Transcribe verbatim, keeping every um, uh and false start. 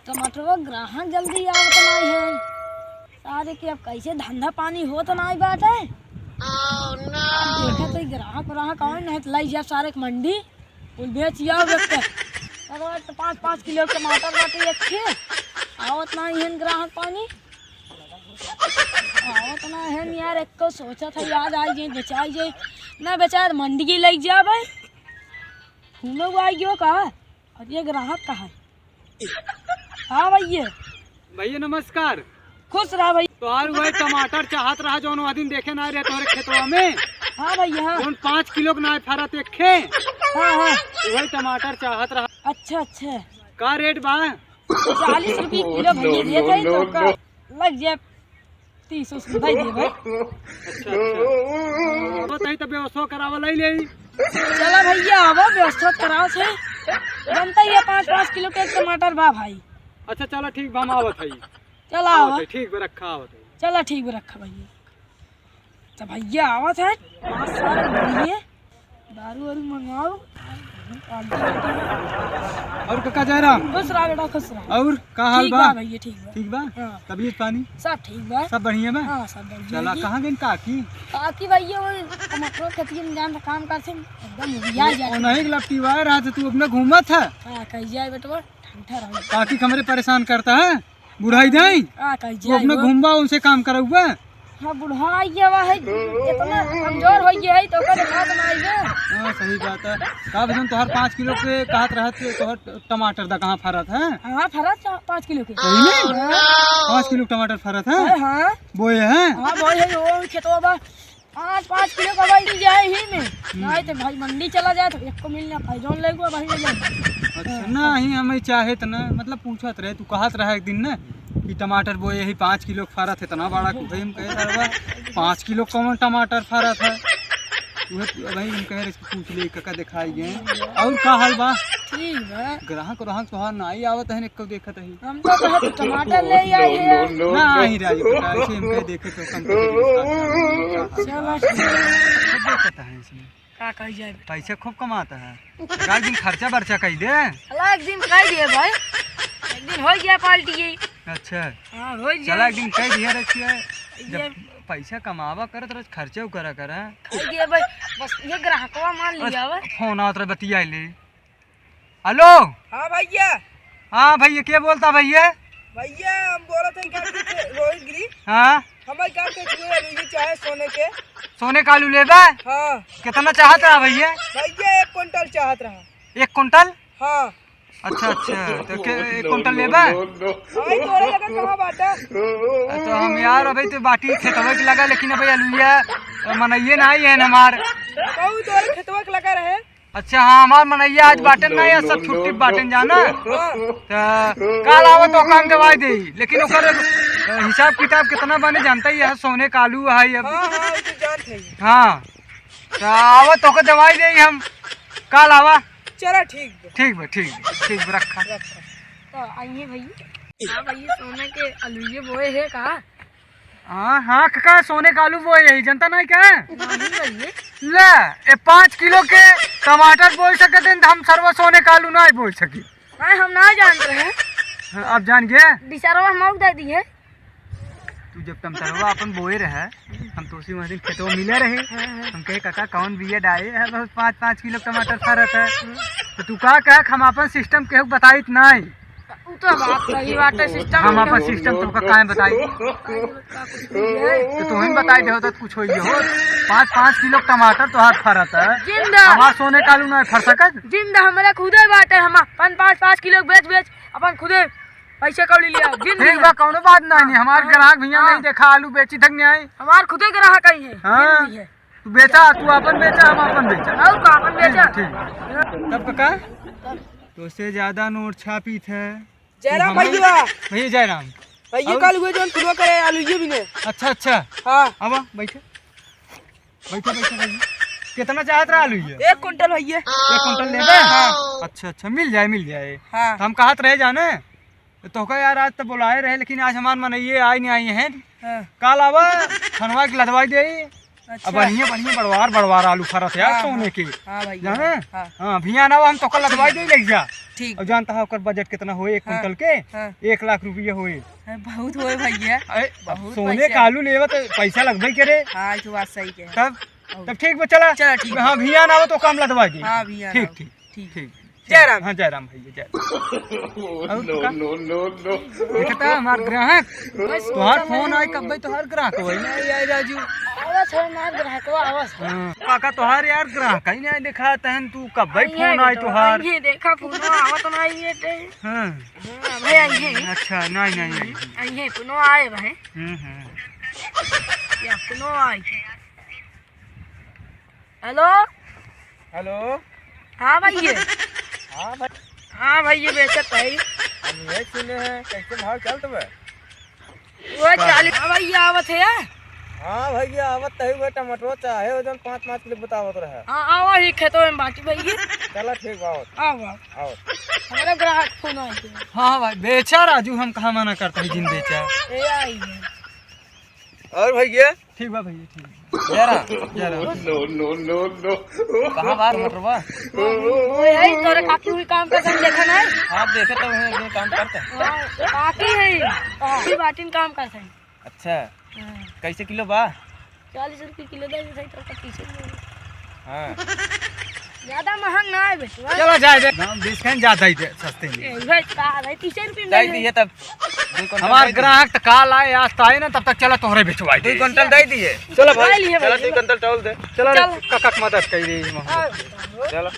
टमाटरवा ग्राहक जल्दी आवत नाई है। सारे के अब कैसे धंधा पानी होत नाई बाटे। अब देखा तो ग्राहक, ग्राहक आवे नहीं तो लाई जाब सारे के मंडी। कुल बेच आओ बेच के। अरे तो पाँच पाँच किलो टमाटर बाटे एक ठे। आवत नाई है ग्राहक पानी। आवत ना है यार, एक तो सोचा था याद आई जाए, बेचाई जाए। ना बेचार मंडी के लई जाबे। हुनो आई गयो का? और ये ग्राहक कहाँ है? हाँ भैया। भैया नमस्कार। खुश रहा भैया। तोहार वही टमाटर चाहत रहा जौन वह दिन देखे ना रहे तोहरे खेतवा में। हाँ भैया, हाँ। जौन पाँच किलो के ना फरत एक खे। हाँ, हाँ। वही टमाटर चाहत रहा। अच्छा, अच्छा। का रेट बा? चालीस रुपये किलो भैया देत है तो का लग जाए तीस उसमें भाई देबे। अच्छा, अच्छा। बताई तब व्यवस्था करावा लाई ले। चला भैया, अब व्यवस्था कराओ से। जनता ये पाँच पाँच किलो के टमाटर बा भाई। अच्छा, चला ठीक बा, हम आवत हई। चला आवत आवा। है, ठीक बा, रखा आवत है। चला ठीक बा, रखा भैया। तो भैया आवत है, पाँच साल भैया। दारू वारू मंगाओ। और काका जयराम? खुश रहा बेटा, खुश रहा। और का हाल ठीक बा? बा भैया, ठीक बा। ठीक बा? हाँ। तबीयत पानी? सब ठीक बा। सब बढ़िया बा? हाँ, सब बढ़िया चला, बा। कहाँ गइन काकी? काकी भैया वो टमाटर खेतिया में जान काम करते हैं, एकदम उबिया जाते हैं। नहीं लपटी हुआ रहा तो तू अपने घूमत है। हाँ, कही जाए बेटवा, ठंडा रहो। काकी हमरे परेशान करता है। बुढ़ाई जाई? का कही तू अपने जाई हो? घूमबा, उनसे काम करउबा। हाँ, बुढ़ाई गया है, इतना कमजोर हो गया है, तो ओकर हाथ ना आइबे। हाँ, सही बात है। का भजन तोहर पाँच किलो के कहत रहत, तोहर टमाटर दा कहाँ फरत है? हाँ, फरत है पाँच किलो के। सही में? हाँ। पाँच किलो टमाटर फरत है? अरे हाँ। बोए हैं? हाँ, बोए है, वो खेतवा बा। पाँच पाँच किलो का भाई जाए ही में। हम्म। नहीं तो भाई मंडी चला जाए तो एक को मिलना पाई, जौन लेगो भाई ले जाए। अच्छा, हाँ। नहीं, हम चाहे तो ना, मतलब पूछत रहे, तू कहत रहे एक दिन ना कि टमाटर बोए यही पाँच किलो के फरत है, इतना बड़ा कुछ हम कहे रहे बा, पाँच किलो कौन टमाटर फरत है? वह भाई हम कह रहे इसको पूछ ले, काका दिखाई गए। और का हाल बा? ठीक बा। ग्राहक, ग्राहक तोहार ना आई आवत है, एक को देखत है। हम तो कहे तू टमाटर ले आई है। ना, ही राजू काका, ऐसे हम कहे देखे तो कम कर दे, इसका अच्छा नहीं है। चलो, ठीक है। सब बेचता है इसमें। का कही जाए? पैसे खूब कमाता है। एक दिन खर्चा बर्चा कही दे। चला, एक दिन कही दिए भाई, एक दिन हो गया पार्टी ये। अच्छा। हाँ, हो गया। चला, एक दिन कही दिया रखिए। ये जब पैसा कमावा करत रह, खर्चा करा करा। कही दिए भाई, बस ये ग्राहकवा मान लिया बा। फोन आवत रहे, बतिया ले। हेलो। हाँ भैया। हाँ भैया, के बोलता भैया? भैया, हम बोलत हई का कि रोहित गिरी। हाँ। हमारे का के छुए रुई चाहे सोने के। सोने का आलू लेबा? हाँ। कितना चाहत रहा भैया? भैया, एक कुंटल चाहत रहा। एक कुंटल? हाँ। अच्छा, अच्छा, तो के एक कुंटल लेबा? भाई, तोरे लगा कहाँ बाटा? तो हम यार अबे तो बाटी खेतवा के लगा, लेकिन अबे अलुइया मनइये ना आई है हमार। कहू तोरे खेतवा के लगा रहे। अच्छा, हाँ, हमार मनइया आज बाटेन ना, या सब छुट्टी बाटेन जाना। हाँ। त काल आवा तो काम देवाई देई, लेकिन ओकर, अ, हिसाब किताब कितना बने जानता ही है, सोने का आलू है अब। हाँ, हाँ, वो तो जानत है। हाँ, त आवा तो के देवाई देई हम, काल आवा। चला, ठीक बा। ठीक बा, ठीक बा, ठीक बा, रखा। रखा। तो आइए भैया। हाँ भैया, सोने के अलुइये बोए है का? हाँ, हाँ, काका, सोने का आलू बोए यही, जनता नहीं का? नहीं भैया। ले, ए पाँच किलो के टमाटर बोए सकत हैं, त हम सरवा सोने का आलू नहीं बोए सकी। नहीं, हम ना जानत रहे। हाँ, अब जान गए? बिचारवा हम मौक दे दिए। तू जब टमाटरवा अपन बोए रहे, हम तोसी वह दिन खेतवा मिले रहे। हाँ, हाँ। हम कहे, "काका, कौन बिया डाए है, बहुत पाँच पाँच किलो टमाटर फरत है।" हाँ। तो तू का कहे, "हम अपन सिस्टम केहू बताइत नहीं।" उ तो बात सही बात है, सिस्टम हम में अपन सिस्टम तोहका काहे बताई? का कुछ होई है? तो तोहिन बताई देहो तो कुछ होई हो। पाँच पाँच किलो टमाटर तोहार फरत है। जिंदा। हमार सोने कालू ना फर सकत। जिंदा हमरे खुदे बाटे, हम अपन पाँच पाँच किलो बेच बेच अपन खुदे पैसे कौड़ी लिया। जिंदा। ठीक बा, कौनो बात नहीं, नहीं, हमार हाँ। ग्राहक भैया हाँ। नहीं देखा, आलू बेची तक नहीं आई। हमार खुदे ग्राहक आई है। हाँ। जिंदा है। तू बेचा, तू अपन बेचा, हम अपन बेचा। और का अपन बेचा? ठीक, ठीक। तब काका, तोसे ज्यादा नोट छापी थे। जयराम भैया। भैया जयराम। भैया और? कल हुए जौन फुलवा करे आलू ये भी ने। अच्छा, अच्छा। हाँ। आवा, बैठे। बैठे, बैठे, बैठे। कितना चाहत रहा आलू ये? एक कुंटल भैया। एक कुंटल लेबे? हाँ। अच्छा, अच्छा, मिल जाए, मिल जाए। हाँ। तो हम कहत रहे जाने, तो तोहका यार आज तो बुलाए रहे, लेकिन आज हमार मनइये आए नहीं आई हैं। हाँ। काल आवा, खनवा के लदवाई दे। अच्छा। अब बढ़िया, बढ़िया बड़वार, बड़वार आलू फरत है यार, हाँ, सोने हाँ। के। हाँ भैया, जाने? हाँ। हाँ, भैया ना, हम तोका लदवाई दे, ले जा। ठीक। और जानता है ओकर बजट कितना होए एक हाँ, कुंटल के? हाँ। एक लाख रुपया होए। अरे, बहुत होए भैया। अरे, अब बहुत सोने पैसा। का आलू लेवा तो पैसा लगबे करे। हाँ, ये तो बात सही कहे। तब, और तब ठीक बा, चला। चला, ठीक बा। हाँ, भैया ना हो तो काम लदवा दे। हाँ, भैया ठीक, ना हो। ठीक, ठीक। ठीक। जय राम। हाँ, जय राम भैया, जय राम। और नो, का? No, no, no. देखता हमार ग्राहक, बस तोहार चला। फोन आए, कब्बे तोहार ग्राहक होई। नहीं आए राजू। आवस है हमार ग्राहक, आवस। हाँ, काका तोहार यार ग्राहक ही नहीं देखा तहन तू कब्बे आई फोन है आए तो, तोहार। आई है, देखा फोन आवत नहीं है ते। हाँ। हाँ, भाई आई है। अच्छा, नहीं, नहीं, नहीं। आई है, फोन आए भाई। हम्म, हम्म। या फोन आए। हेलो। हेलो। हाँ भैया। हाँ भाई। हाँ भैया, बेचत है। हम ये सुने हैं, कैसे भाव चलत बा? वो चालीस। हाँ भैया, आवत है। हाँ भैया, आवत है, वो टमाटर चाहे वो जौन पाँच पाँच किलो बतावत रहा। हाँ, आवा ही खेतों में बाटी भैया। चला ठीक बा, आवत। आओ, आओ। आओ। हमारा ग्राहक फोन आए थे। हाँ, हाँ भाई, बेचा राजू, हम कहाँ मना करता है जिन बेचा। ए आई है। और भैया? ठीक बा भैया, ठीक बा। Jai Ram. Jai Ram. No, no, no, no. कहाँ बा टमाटरवा? वो यही तोरे काकी हुई काम करत हैं, देखा नहीं? हाँ, देखे तो हैं, जो काम करत हैं। हाँ, काकी है। काकी बाटिन काम करत हैं। अच्छा। हाँ। कैसे किलो बा? चालीस रुपये किलो दे दे, तो पच्चीस रुपये। हाँ। ज्यादा महंग ना है बेटवा। चलो, जाए दे। दाम बीस कहीं ज्यादा ही दे, सस्ते में। ए, भाई, का भाई, तीस रुपये में दे दे। दिए तब। दो कुंटल हमार दे दिए। ग्राहक तो काल आए, आज तो आए ना, तब तक चला तोहरे बेचवाई दे। दो कुंटल दे दिए। चलो भाई, चलो, दो कुंटल तौल दे। चलो रे, चल। काका की मदद कर रही है। हाँ। चलो।